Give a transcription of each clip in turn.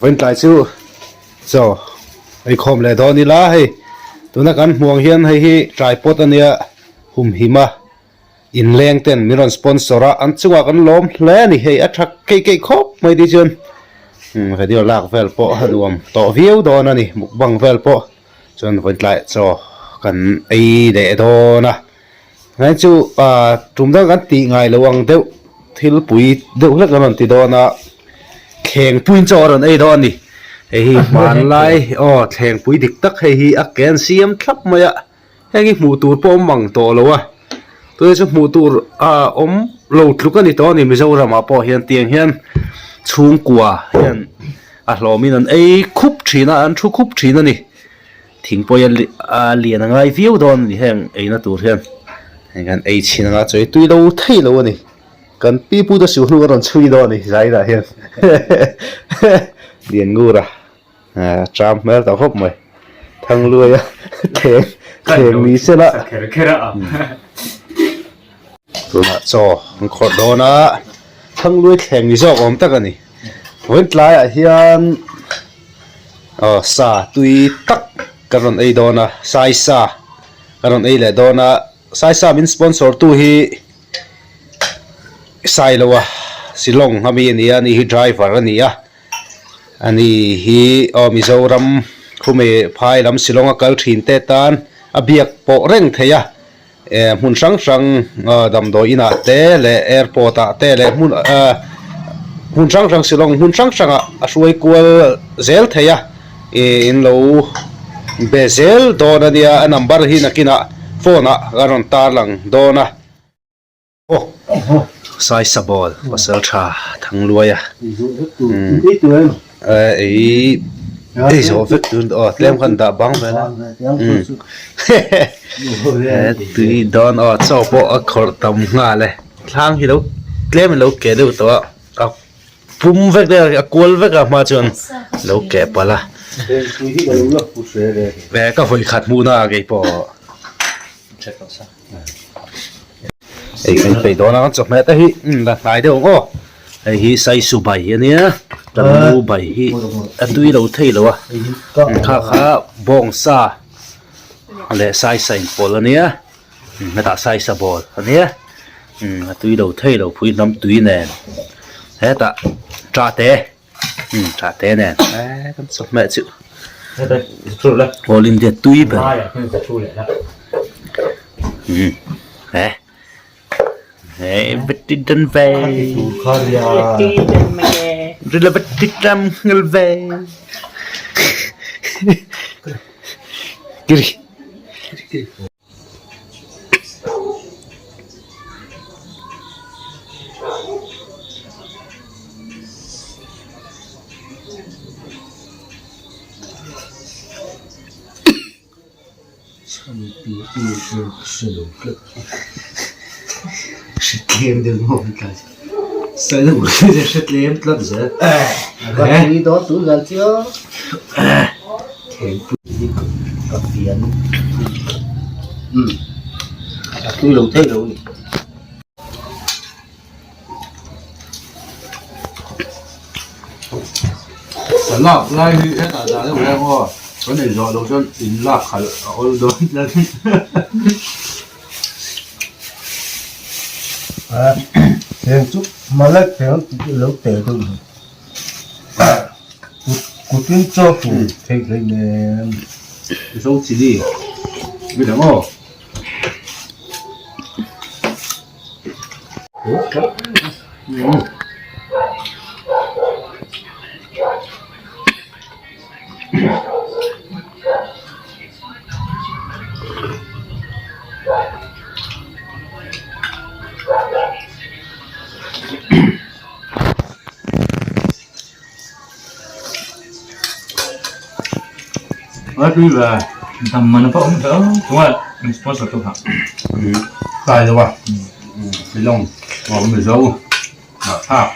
Vawiin tlai chu chaw ei khawm leh dawn ila hei tuna kan hmuh ang hian hei hi tripod ania humhim a inleng ten min rawn sponsor a an chungah kan lawm hle a ni hei a tha keih keih khawp mai tih chuan video lak vel pawh a nuam tawh viau dawn a ni mukbang vel pawh chuan vawiin tlai chaw kan ei leh dawn a. Hei chu ah tum dang kan tih ngai lo ang deuh thil pui deuh hlek an rawn ti dawn a thlengpuiin chaw a rawn ei dawn a ni hei hi hmanlai aw thlengpui dik tak hei hi a ke an siam thlap mai a heng hi hmuh tur pawh a awm mang tawh lo a tunah chu hmuh tur a awm lo tluk a ni tawh a ni Mizoram ah pawh hian tiang hian chhungkua hian a hlawmin an ei khup thin a an thu khup thin a ni. Thingpawih a lian a ngai viau dawn a ni heng eina tur hian heng hian ei chhin anga chawi tui lo thei lo a ni kan pi pu te suh hnu a rawn chhui dawn a ni zainah hian lian ngur a a tram hmel ta khawp mai thangluai a thleng thleng ni se la tunah chaw an khawrh dawn a thangluai thleng ni zawk awm tak a ni vawiin tlaiah hian. Aw sa tui tak ka rawn ei dawn a saisa ka rawn ei leh dawn a saisa min sponsor tu hi Sailoa Shillong ami a ni a ani hi driver a ni a ani hi aw Mizoram khume phai lam Shillong a kal thin te tan a biak pawh reng thei a. Eh hmun hrang hrang damdawi inah te leh airport ah te leh hmun ah hmun hrang hrang Shillong hmun hrang hrang ah a hruai kual zel thei a ih in lo be zel dawn a nia a number hi nakinah phone ah ka rawn tar lang dawn a. Aw Saisa ball pasal tha Thangluai a ei ei zawh vek tur aw tlem khan dah bang vel a tui dawn aw chaw pawh a khawrh tam nghal e thlang hi lo tlem in lo keh deuh tawh a a pum vek deuh a kual vek a hma chuan lo keh palh a ka vawi khat hmuhna ah keipawh. Ei kan peih dawn a kan chawhmeh te hi la hnai deuh ang aw hei hi saisu bai a nia kan nu bai hi a tui lo thei lo a kha kha bawngsa leh saisa inpawlh a nia hetah saisa ball a nia a tui lo thei lo phui hnam tui nen hetah ṭahte ṭahte nen kan chawhmeh chu All India tui ber Lak lai hi hetah dah deuh reng aw kan ei zawh loh chuan in lak khalh a awl dawn tlat Heng chu malek heng lo tel deuh ni kutin chaw tur theih hleih nen Zo chili mi dang aw. Kai lo a Shillong aw Mizo hnah thlak.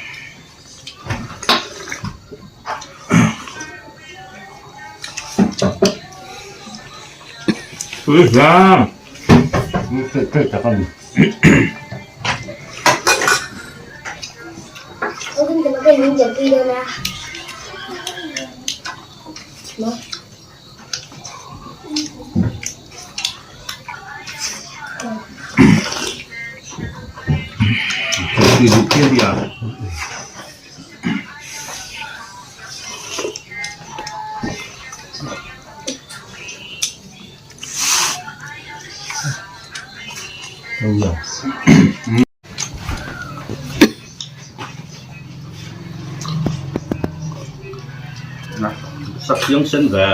Sak chiang sen ve.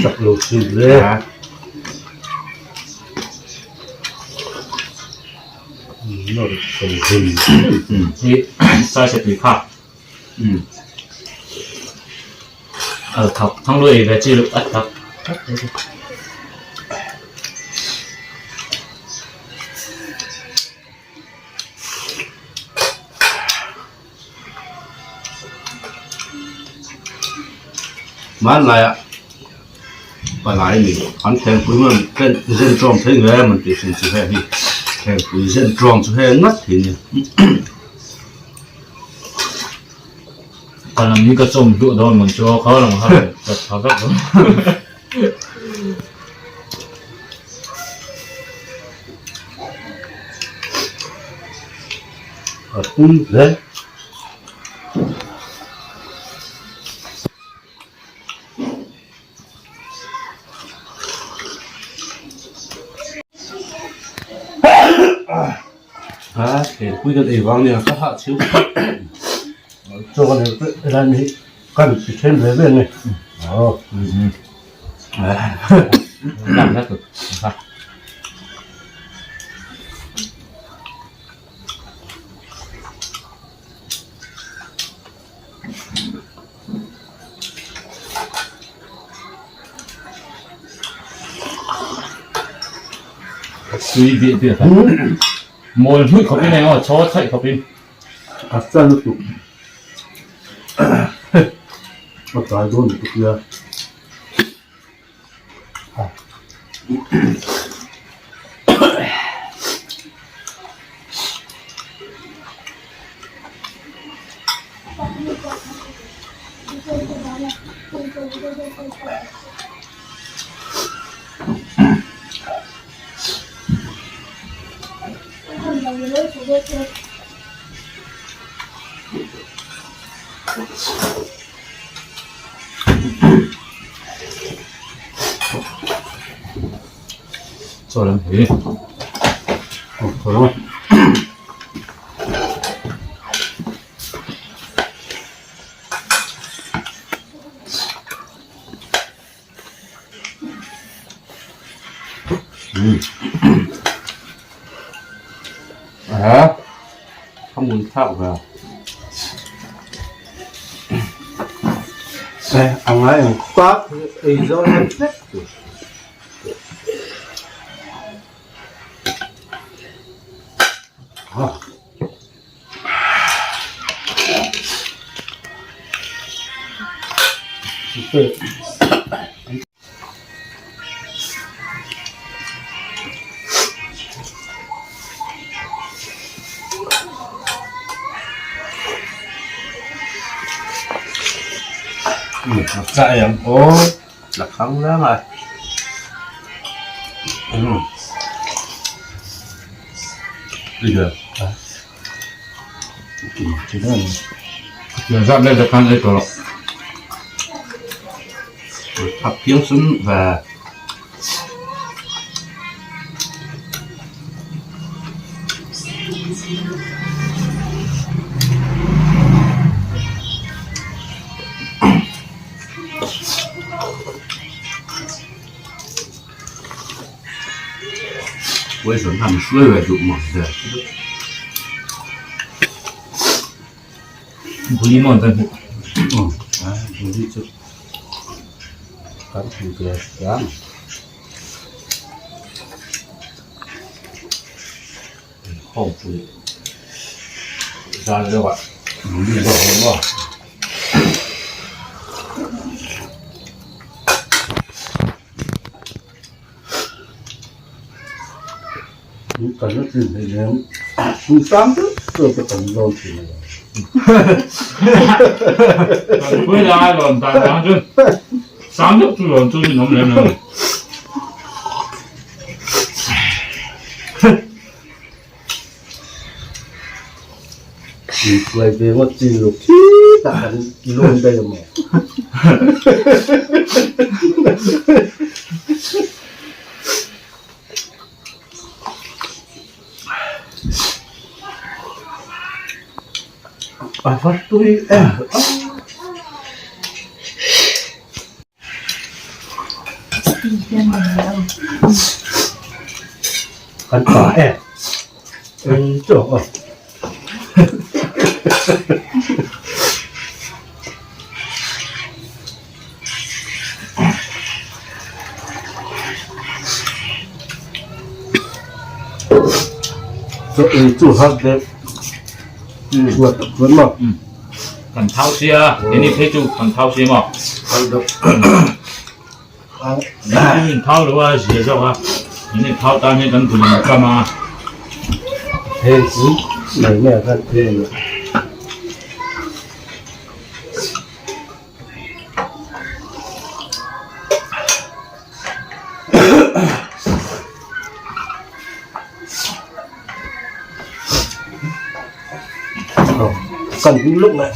Sak lo thin hle. Sai se tui kha. Al thak thang lui ve chi at thak. Hmanlaiah palai ni an thlengpui man ten zen tawng thei nge man tih hrim chu heng hi thlengpui zen tawng chu heng ngat thei nia. Ka lam hi ka chawm duh dawn man chu kha lam kha ka tha vek dawn. A pum hle. A thlengpui kan ei vang nia ka hah chhiu phawt. Chaw kan ei helai mi hi kan ti then ve ve ani. Aw. Tui biah biah kha. Mawl hmuih khawpin eng aw chaw thaih khawpin. A chan lutuk. A tlai dawn lutuk nia. Chaw lam hi. A a mun thlak ve a ngai ang tak ei zo hian vek tur. La khang rang a. Zat leh zat khan ei tawh loh. Thap phiang sun ve. Poison han hruai ve duh maw ve. Buli maw an kan hmuh. Buli chu kan hmu ve chiang. Khawmpui zan deuh ah buli zawk ang maw. Kan la tlin hleinem chung sang deuh deuh te kan zawn thin a. Pui lai lawm dan dang chu sang deuh chu lawm chu rinawm lem lo. Kuai ve ngawt chi lo khi tak kan lawm daih a maw. A va tui em Kan pa em eng chu aw. Chaw ei chu har deuh ruat tak chuan maw. Kan thau sia, keini phei chu kan thau sia maw. Har deuh. Min in thau lo a zia zawk a, min in thau tan hian kan bul in kam a. Heng chu mai mai ah khan phei a ni. Kan hung luk mai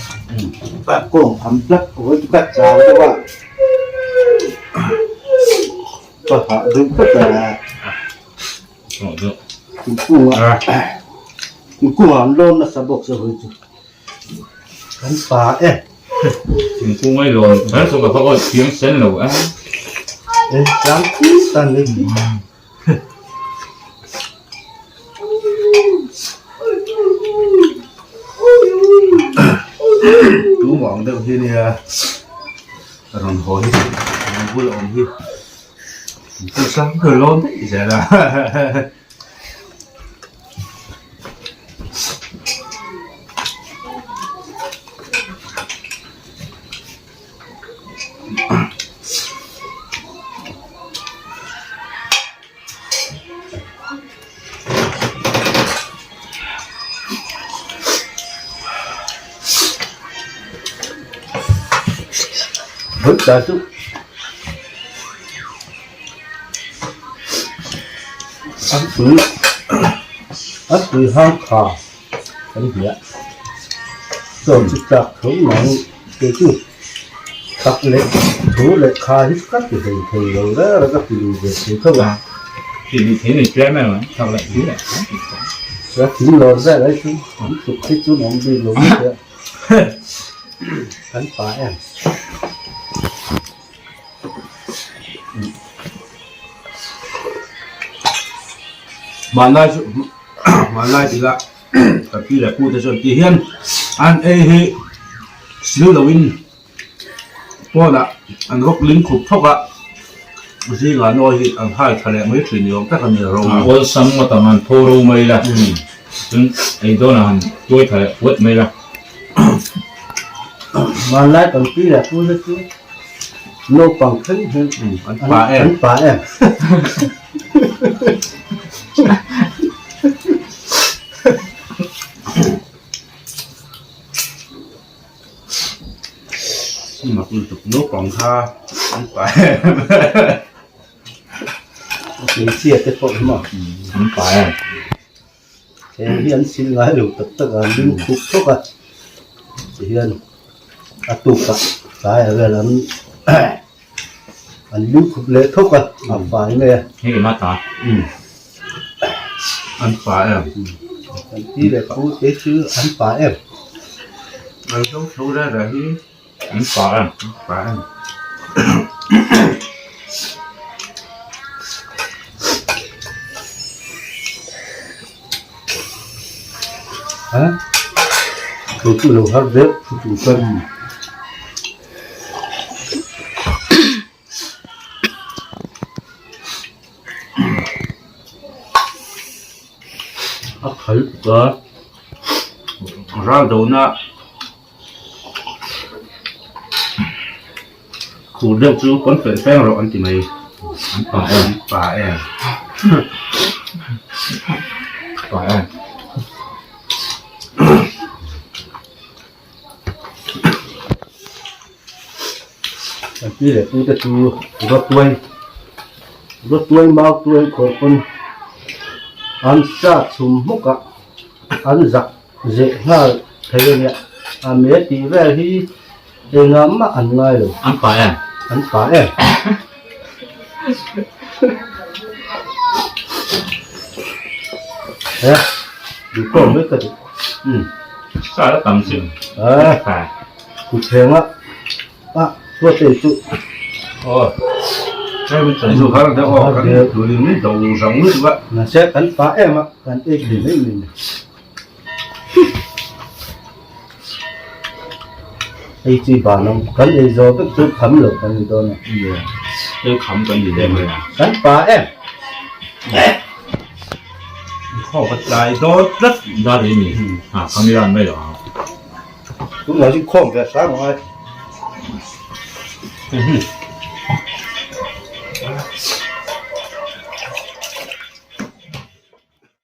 kawng tham tlat ka chau deuh a ka hah deuh tlat a thingkung ah thingkung ah an lawn nasa bawk se hawi chu. Kan pa e. Thingkung ai lawn kher chu ka va awih thiam sen lo e. E tlang khi tan nei khi. Tu mawng deuh hi nia rawn haw hi an bul awm hi chu sang ber lawn daih zel a. Vất chút. An tui an tui hang tha kan hria chaw chu tlak tho mai kei chu tak leh thu leh kha hi ka ti hlei thei lo reng reng ka ti lui ve thei tho a. Ti lui thei nei tlem em a tak leh thu leh kha ti tho. Ka thing lawr vel ai chu an tluk hi chu awm bik lo mai a kan pa em. Hmanlai chu hmanlai tila ka pi leh pu te chuan ti hian an ei hi sil loin pawnah an rawk ling khup thawk a zingah nawi hi an hai tha leh mai thin ni awm tak a ni ro. Awlsam ngawt ang an tho ro mai la chuan ei dawnah han tuai tha leh puat mai la. Hmanlai kan pi leh pu te chu naupang thleng hian an pa em. An pa em. Mak lutuk naupang kha an pa em. Hmeichhia te pawh hi maw an pa em. Heng hi an sil ngai lo tak tak a, an ding khup thawk a, tihian a tukah tlaiah vel an an ding khup leh thawk a, a fai mai a. Hei ema ta. An pa em. An pi leh pu te chu an pa em. An zo tho reng reng hi. An pa em. An pa em. Ha kei chu lo har deuh thu tur chuan a khal ka ral dona. Khur deuh chu pawn fel feng rawh an ti mai. An pa em. An pa em. Pa em. Kan pi leh pu te chu rawtuai rawtuai mau tuai khawr pawn an sa chhum hmuk a an zak zeh nghal thei a nia a me tih vel hi engah mah an ngai lo. An pa em? An pa em? He duh mai ka duh. Umm sa la tam chu. A kuthleng a. Ah, chuate chu. Aw, chu har deuh aw kan tuin do rang lutuk a. Mahse kan pa em a, kan ei thei mai mai ni. Ei chi ban ang, kan ei zawh vek chu kham lo kan ni dawn a. Ei kham kan ni dawn a. Kan pa em. Khaw ka tlai dawn tlat. Dar ei ni. Ah, kham i ran mai lo ang. Tunah chu khawm ve hram ang ai.